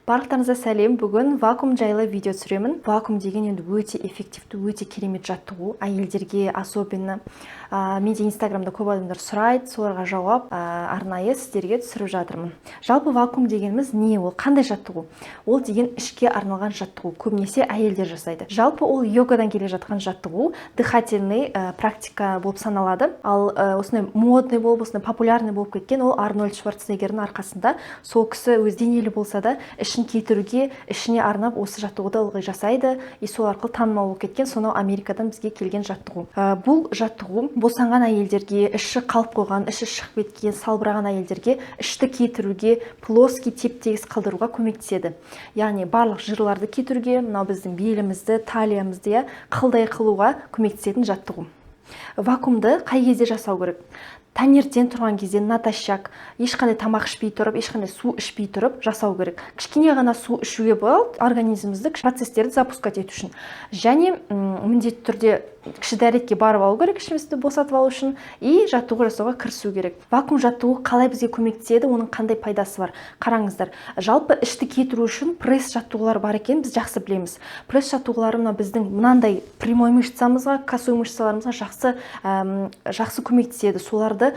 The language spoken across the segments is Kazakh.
Барлықтарыңызға сәлем! Бүгін вакуум жайлы видео түсіремін. Вакуум деген енді өте эффективті, өте керемет жаттығу, әйелдерге особенно. Менде Инстаграмда көп адамдар сұрайды, соларға жауап арнайы сіздерге түсіріп жатырмын. Жалпы вакуум дегеніміз не, ол қандай жаттығу? Ол деген ішке арналған жаттығу, көбінесе әйелдер жасайды. Жалпы ол йогадан келе жатқан жаттығу, дыхательный практика болып саналады. Ал осындай модный болып, осындай популярный болып кеткен ол Арнольд Шварценеггердің арқасында. Сол кісі өз денелі болса да, ішін кетіруге, ішіне арнап осы жаттығуды ылғи жасайды, и сол арқылы танымал болып кеткен. Сонау Америкадан бізге келген жаттығу. Бұл жаттығу босанған әйелдерге, іші қалып қойған, іші шығып кеткен, салбыраған әйелдерге ішті кетіруге, плоский, теп тегіс қылдыруға көмектеседі. Яғни барлық жирларды кетіруге, мынау біздің белімізді, талиямызды, иә, қылдай қылуға көмектесетін жаттығу. Вакуумды қай кезде жасау керек? Таңертең тұрған кезде, натощак, ешқандай тамақ ішпей тұрып, ешқандай су ішпей тұрып жасау керек. Кішкене ғана су ішуге болады, организмімізді, процесстерді запускать ету үшін. Және міндетті түрде кіші дәретке барып алу керек, ішімізді босатып алу үшін, и жаттығу жасауға кірісу керек. Вакуум жаттығу қалай бізге көмектеседі, оның қандай пайдасы бар? Қараңыздар, жалпы ішті кетіру үшін пресс жаттығулары бар екенін біз жақсы білеміз. Пресс жаттығулары мына біздің мынандай прямой мышцамызға, косой мышцаларымызға жақсы көмектеседі. Соларды,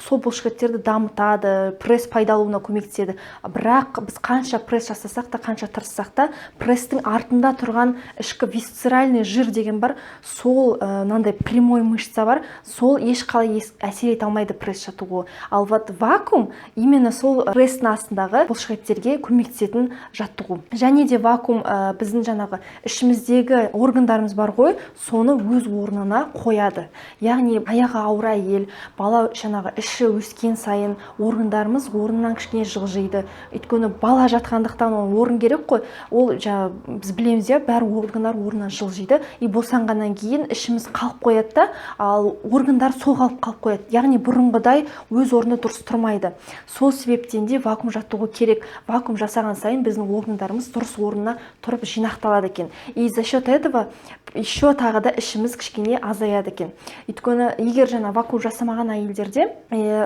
сол бұлшықеттерді дамытады, пресс пайда болуына көмектеседі. Бірақ біз қанша пресс жасасақ та, қанша тырыссақ та, пресстің артында тұрған ішкі висцеральный жир деген бар, сол мынандай прямой мышца бар, сол ешқалай әсер ете алмайды пресс жаттығуы. Ал вот вакуум именно сол пресстің астындағы бұлшықеттерге көмектесетін жаттығу. Және де вакуум біздің жаңағы ішіміздегі органдарымыз бар ғой, соны өз орнына қояды. Яғни аяғы ауыр әйел, бала, жаңағы іші өскен сайын органдарымыз орнынан кішкене жылжиды, өйткені бала жатқандықтан ол орын керек қой. Ол жаңа біз білеміз, иә, бәрі органдар орнынан жылжиды, и босанғаннан кейін ішіміз қалып қояды да, ал органдар сол қалып қалып қояды, яғни бұрынғыдай өз орнында дұрыс тұрмайды. Сол себептен де вакуум жаттығу керек. Вакуум жасаған сайын біздің органдарымыз дұрыс орнына тұрып жинақталады екен, и за счет этого еще тағы да ішіміз кішкене азаяды екен. Өйткені егер жаңа вакуум жасамаған әйелдерде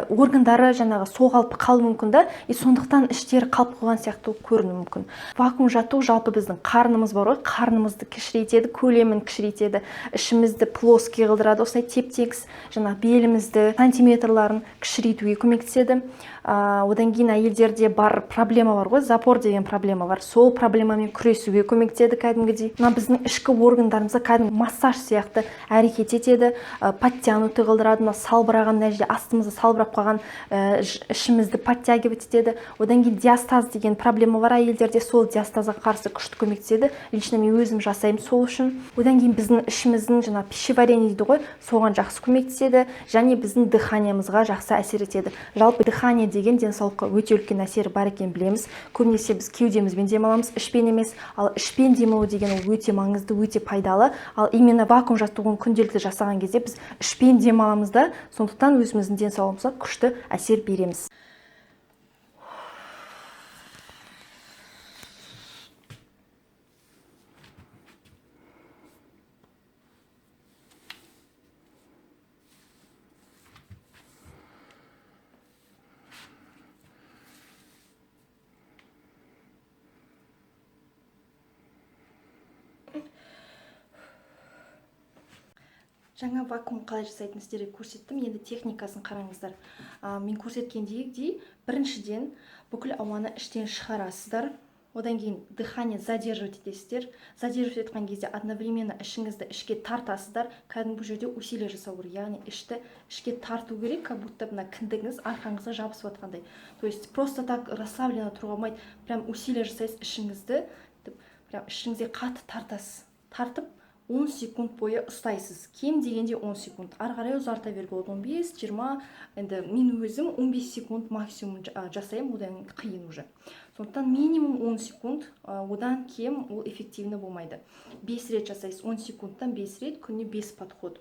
органдары жаңағы сол қалпы қалуы мүмкін да, и сондықтан іштері қалып қойған сияқты көрінуі мүмкін. Вакуум жаттығу жалпы біздің қарнымыз бар ғой, қарнымызды кішірейтеді, көлемін кішірейтеді, ішімізді плоский қылдырады, осылай теп тегіс, жаңағы белімізді сантиметрларын кішірейтуге көмектеседі. Одан кейін әйелдерде бар проблема бар ғой, запор деген проблема бар, сол проблемамен күресуге көмектеседі. Кәдімгідей мына біздің ішкі органдарымызға кәдімгі массаж сияқты әрекет етеді, подтянутый қылдырады, мына салбыраған, мына жерде астымызда салбырап қалған ішімізді подтягивать етеді. Одан кейін диастаз деген проблема бар әйелдерде, сол диастазға қарсы күшті көмектеседі. Лично мен өзім жасаймын сол үшін. Одан кейін біздің ішіміздің жаңағы пищеварение дейді ғой, соған жақсы көмектеседі және біздің дыханиямызға жақсы әсер етеді. Жалпы дыхание деген денсаулыққа өте үлкен әсері бар екенін білеміз. Көбінесе біз кеудемізбен демаламыз, ішпен емес. Ал ішпен демалу деген ол өте маңызды, өте пайдалы. Ал именно вакуум жаттығуын күнделікті жасаған кезде біз ішпен демаламыз да, сондықтан өзіміздің денсаулығымызға күшті әсер береміз. Жаңа вакуум қалай жасайтынын сіздерге көрсеттім, енді техникасын қараңыздар. Мен көрсеткендей, біріншіден, бүкіл ауаны іштен шығарасыздар. Одан кейін дыхание задерживать етесіздер. Задерживать еткен кезде одновременно ішіңізді ішке тартасыздар. Кәдімгі бұл жерде усилие жасау керек, яғни ішті ішке тарту керек, как будто мына кіндігіңіз арқаңызға жабысып жатқандай. То есть просто так расслабленно тұруға болмайды, прям усилие жасайсыз, ішіңізді прям ішіңізге қатты тартасыз. Тартып, 10 секунд бойы ұстайсыз, кем дегенде 10 секунд, ары қарай ұзарта беруге болады, 15, 20. Енді мен өзім 15 секунд максимум жасаймын, одан қиын уже. Сондықтан минимум 10 секунд, одан кем ол эффективно болмайды. 5 рет жасайсыз, 10 секундтан 5 рет, күніне 5 подход.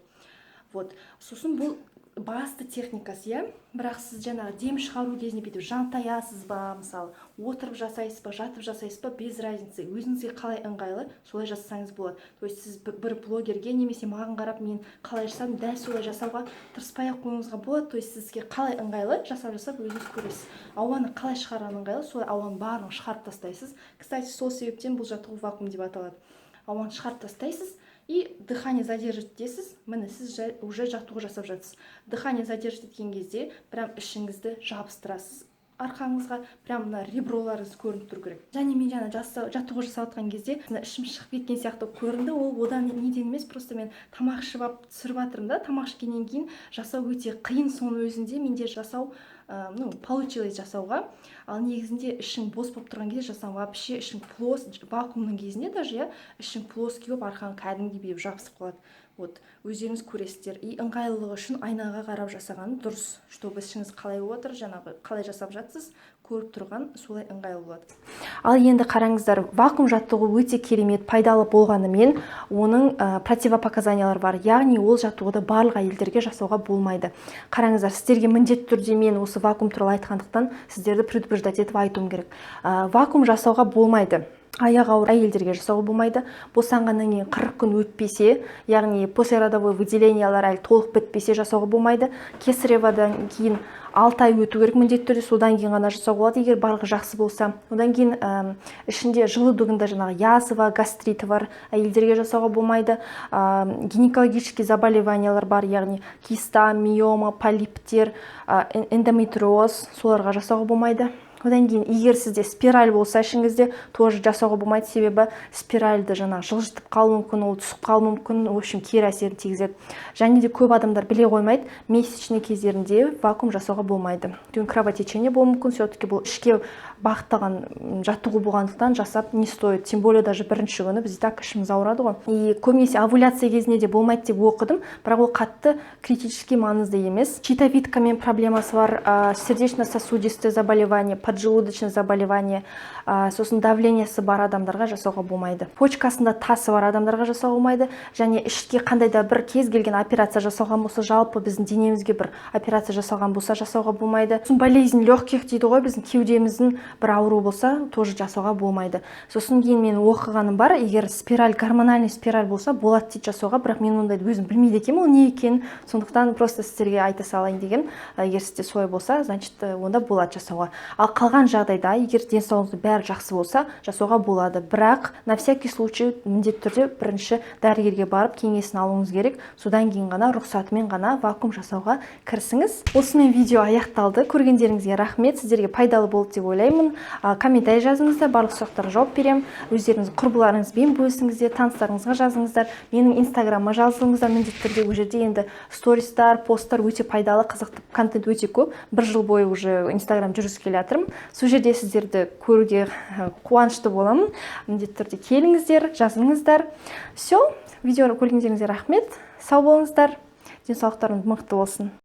Вот, сосын бұл басты техникасы, иә. Бірақ сіз жаңағы дем шығару кезінде бүйтіп жантаясыз ба, мысалы, отырып жасайсыз ба, жатып жасайсыз ба, без разницы, өзіңізге қалай ыңғайлы, солай жасасаңыз болады. То есть сіз бір блогерге немесе маған қарап, мен қалай жасадым, дәл солай жасауға тырыспай ақ қоюыңызға болады. То есть сізге қалай ыңғайлы, жасап жасап өзіңіз көресіз. Ауаны қалай шығарған ыңғайлы, солай ауаның барлығын шығарып тастайсыз. Кстати, сол себептен бұл жаттығу вакуум деп аталады. Ауаны шығарып тастайсыз и дыхание задерживать етесіз. Міне, сіз уже жаттығу жасап жатырсыз. Дыхание задерживать еткен кезде прям ішіңізді жабыстырасыз арқаңызға, прям мына реброларыңыз көрініп тұру керек. Және мен жаңа жаттығу жасап жатқан кезде мына ішім шығып кеткен сияқты көрінді. Ол одан неден емес, просто мен тамақ ішіп алып түсіріп жатырмын да, тамақ ішкеннен кейін жасау өте қиын. Соның өзінде менде жасау ну, получилось жасауға. Ал негізінде ішің бос болып тұрған кезде жасау вообще, ішің вакуумның кезінде даже, иә, ішің плоский болып, арқаң кәдімгідей бүйтіп жабысып қалады. Вот, өздеріңіз көресіздер. И ыңғайлылығы үшін айнаға қарап жасаған дұрыс, чтобы ішіңіз қалай болып жатыр, жаңағы қалай жасап жатсыз, көріп тұрған, солай ыңғайлы болады. Ал енді қараңыздар, вакуум жаттығу өте керемет, пайдалы болғанымен, оның противопоказаниялары бар, яғни ол жаттығуды барлық әйелдерге жасауға болмайды. Қараңыздар, сіздерге міндетті түрде мен осы вакуум туралы айтқандықтан, сіздерді предупреждать етіп айтуым керек. Вакуум жасауға болмайды: аяғы ауыр әйелдерге жасауға болмайды, босанғаннан кейін 40 күн өтпесе, яғни послеродовой выделениялар әлі толық бітпесе, жасауға болмайды. Кесареводан кейін 6 ай өту керек міндетті түрде, содан кейін ғана жасауға болады, егер барлығы жақсы болса. Одан кейін ішінде, желудогында жаңағы язва, гастриті бар әйелдерге жасауға болмайды. Гинекологический заболеваниялар бар, яғни киста, миома, полиптер, эндометриоз, соларға жасауға болмайды. Одан кейін егер сізде спираль болса ішіңізде, тоже жасауға болмайды, себебі спиральді жаңағы жылжытып қалуы мүмкін, ол түсіп қалуы мүмкін, в общем, кері әсерін тигізеді. Және де көп адамдар біле қоймайды, месячный кездерінде вакуум жасауға болмайды, өйткені кровотечение болуы мүмкін. Все таки бұл ішке бағытталған жаттығу болғандықтан, жасап не стоит, тем более даже бірінші күні біз и так ішіміз ауырады ғой. И көбінесе овуляция кезінде де болмайды деп оқыдым, бірақ ол қатты критически маңызды емес. Щитовидкамен проблемасы бар, сердечно сосудистое заболевание, поджелудочное заболевание, сосын давлениесі бар адамдарға жасауға болмайды. Почкасында тасы бар адамдарға жасауға болмайды. Және ішке қандай да бір кез келген операция жасалған болса, жалпы біздің денемізге бір операция жасалған болса, жасауға болмайды. Сосын болезнь легких дейді ғой, біздің кеудеміздің бір ауру болса, тоже жасауға болмайды. Сосын кейін мен оқығаным бар, егер спираль, гормональный спираль болса, болады дейді жасауға, бірақ мен ондайды өзім білмейді екенмін, ол не екенін. Сондықтан просто сіздерге айта салайын деген. Егер сізде солай болса, значит, онда болады жасауға. Ал қалған жағдайда, егер денсаулығыңызда бәрі жақсы болса, жасауға болады, бірақ на всякий случай міндетті түрде бірінші дәрігерге барып, кеңесін алуыңыз керек, содан кейін ғана, рұқсатымен ғана вакуум жасауға кірісіңіз. Осымен видео аяқталды. Көргендеріңізге рахмет, сіздерге пайдалы болды деп ойлаймын. Комментарий жазыңыздар, барлық сұрақтарға жауап беремін. Өздеріңіздің құрбыларыңызбен бөлісіңіздер, таныстарыңызға жазыңыздар, менің инстаграмыма жазылыңыздар міндетті түрде. Ол жерде енді стористар, посттар, өте пайдалы, қызықты контент өте көп. Бір жыл бойы уже инстаграм жүргізіп келе жатырмын. Сол жерде сіздерді көруге қуанышты боламын. Міндетті түрде келіңіздер, жазыңыздар. Все, видеоны көргендеріңізге рахмет, сау болыңыздар, денсаулықтарыңыз мықты болсын.